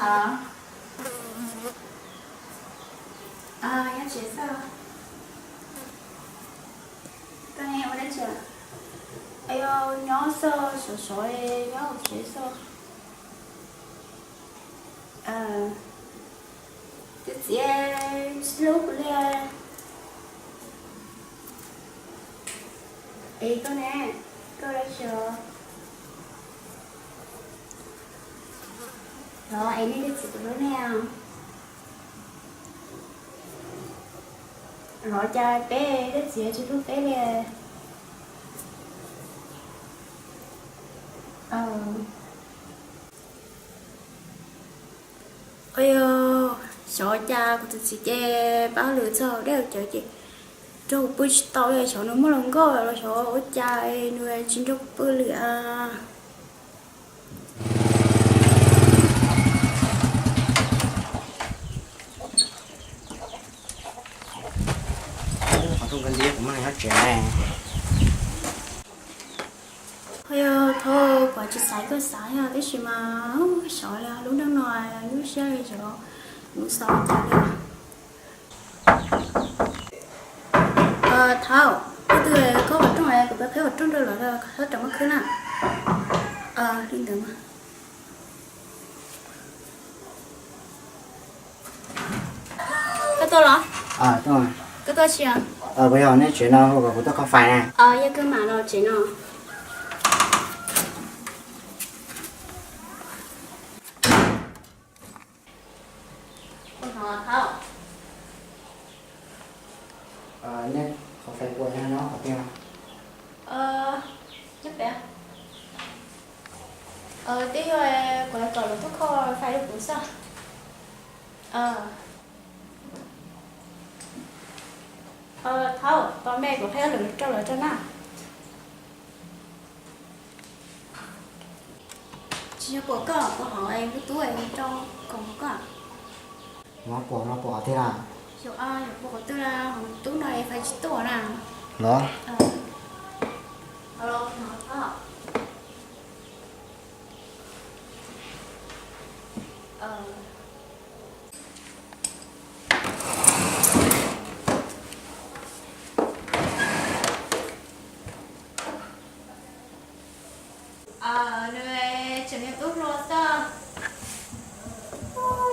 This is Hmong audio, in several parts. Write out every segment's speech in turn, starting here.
Nyob tsev xwb. Koj ne ua dab tsi? Ayo, nyob xwb, sov sov nyob hauv tsev xwb. Tus txiv tsis hlub kuv li. Es koj ne, koj dab tsi os? Los es nej tej txiv tsis hlub nej os? Los cas peb tej txiv tsis hlub peb li. Ua yog xyov cas kuv tus txiv ces pab lwm txog dej cawv ces nrog kuv pw tsis tau li. Xyov nws muaj hluas nkauj los xyov ua cas nws tsis nrog kuv pw li. Qhov rooj koj ntxiv kuv mam nyob tsev ne. Yog thaum kuv tsis xaiv koj xaiv os, tab sis mas xyov li lub neej no nyuaj siab li xyov mus xav cas li. Thaum, koj twb koj qhov rooj, kuv pab qhib qhov rooj rau lawv, koj rov muab khwb na. Li ntawd mas. Koj tuaj los? Koj tuaj tsis? Kuv yog nej tsev no hu kom kuv tuaj kho fais na. Yog koj mam los tsev no. Nej kho fais puas yog nyob qhov twg? Nyob pem. Twb yog kuv hais kom lawv tuaj kho fais rau kuv xwb. Thaum tos me kuv qhia lus rau lawv rau na. Tsis yog pom koj, pom hauv lub tub rau kom koj. Pom no pom qhov twg na? Yuav pom qhov twg na, hauv tub no fais tsis tuaj na. Los. Nws tseem yog tub hluas xwb.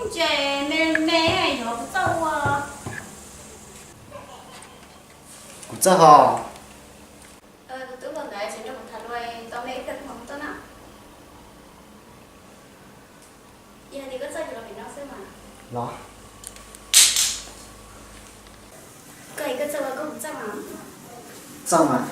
Ntses me me yuav kuv txawj ua. Kuv txawj hos. Tus tub hluas ntawd tseem nrog kuv tham dua, tos me ib pliag kuv mam hu tuaj na. Yog tias koj txawj ces los pem no xwb mas. Los. Koj hais koj txawj ua koj kuv txawj mas. Txawj mas.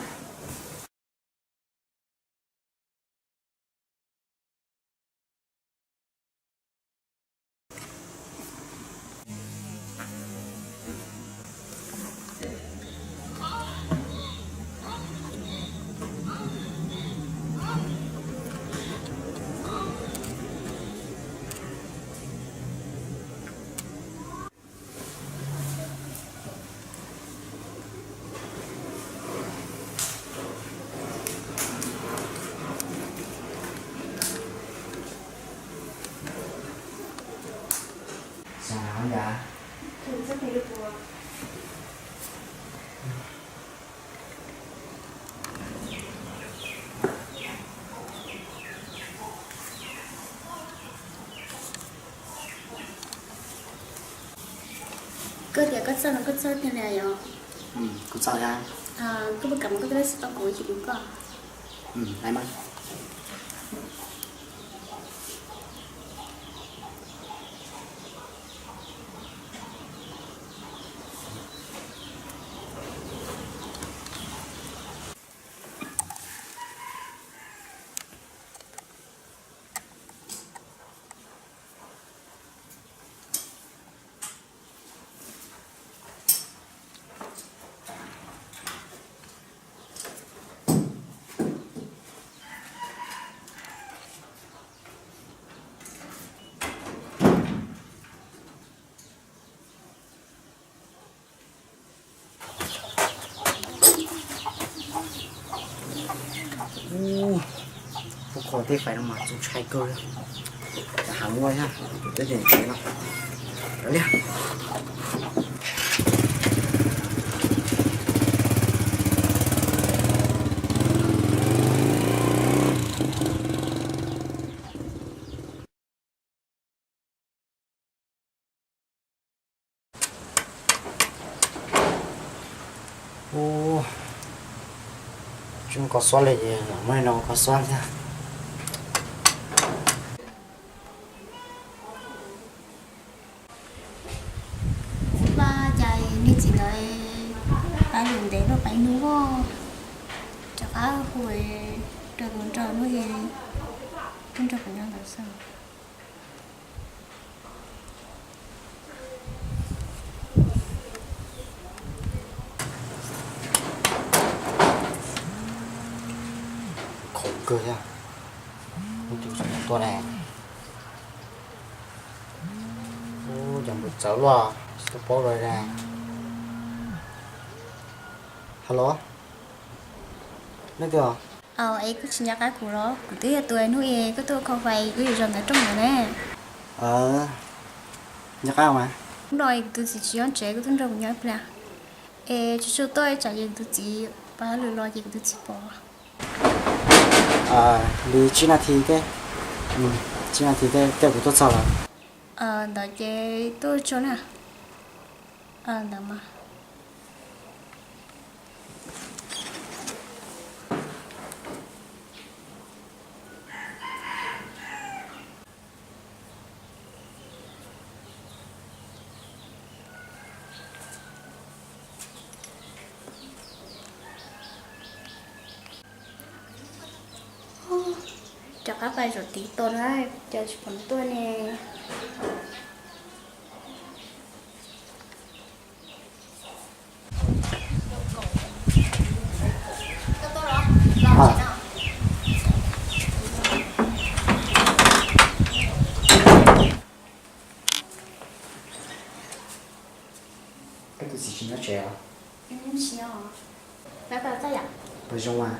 Koj tias koj txawj no koj txawj tiag li yom? Kuv txawj. Koj puas kam muab koj tej lej xov tooj kuv ces kuv koj. Lais mas. Ub, kuv kho tej fais no mas txaus ntshai kawg li. Heev ua thiab, tus teb ces no. Li. Ub, tsis muaj koj xob li ces muab no koj xob thiab. Xib Paj, cas niag txiv ntawd pab lwm ntev luaj pab ib hnub, rov qab hu rau tus nraug hnub es tub nraug kuv nyob ntawd xwb. Khov kawg thiab, tus tuaj ne. Ub, cov npawg txawv luaj, tsis tau paub lawm ne. Hello, leej twg? Es koj tsis nco qab kuv los? Kuv twb yog tus hnub es koj tuaj kho fais lub zos ntawd rooj ntawd ne. Nco qab mas. Hnub no kuv tus txiv tsis nyob tsev, kuv tuaj nrog kuv nyob ib pliag. Es tsis tshua tuaj, tsam ces kuv tus txiv pab lwm los ces kuv tus txiv pom. Li tsib nas this thiab, tsib nas this thiab kuv tuaj txog lawm. Ntawd ces tuaj tso na. Ntawd mas. Rov qab pais zaum tid tod na, cas tsis pom nws tuaj ne. Koj tus txiv tsis nyob tsev os? Pab zoo mas.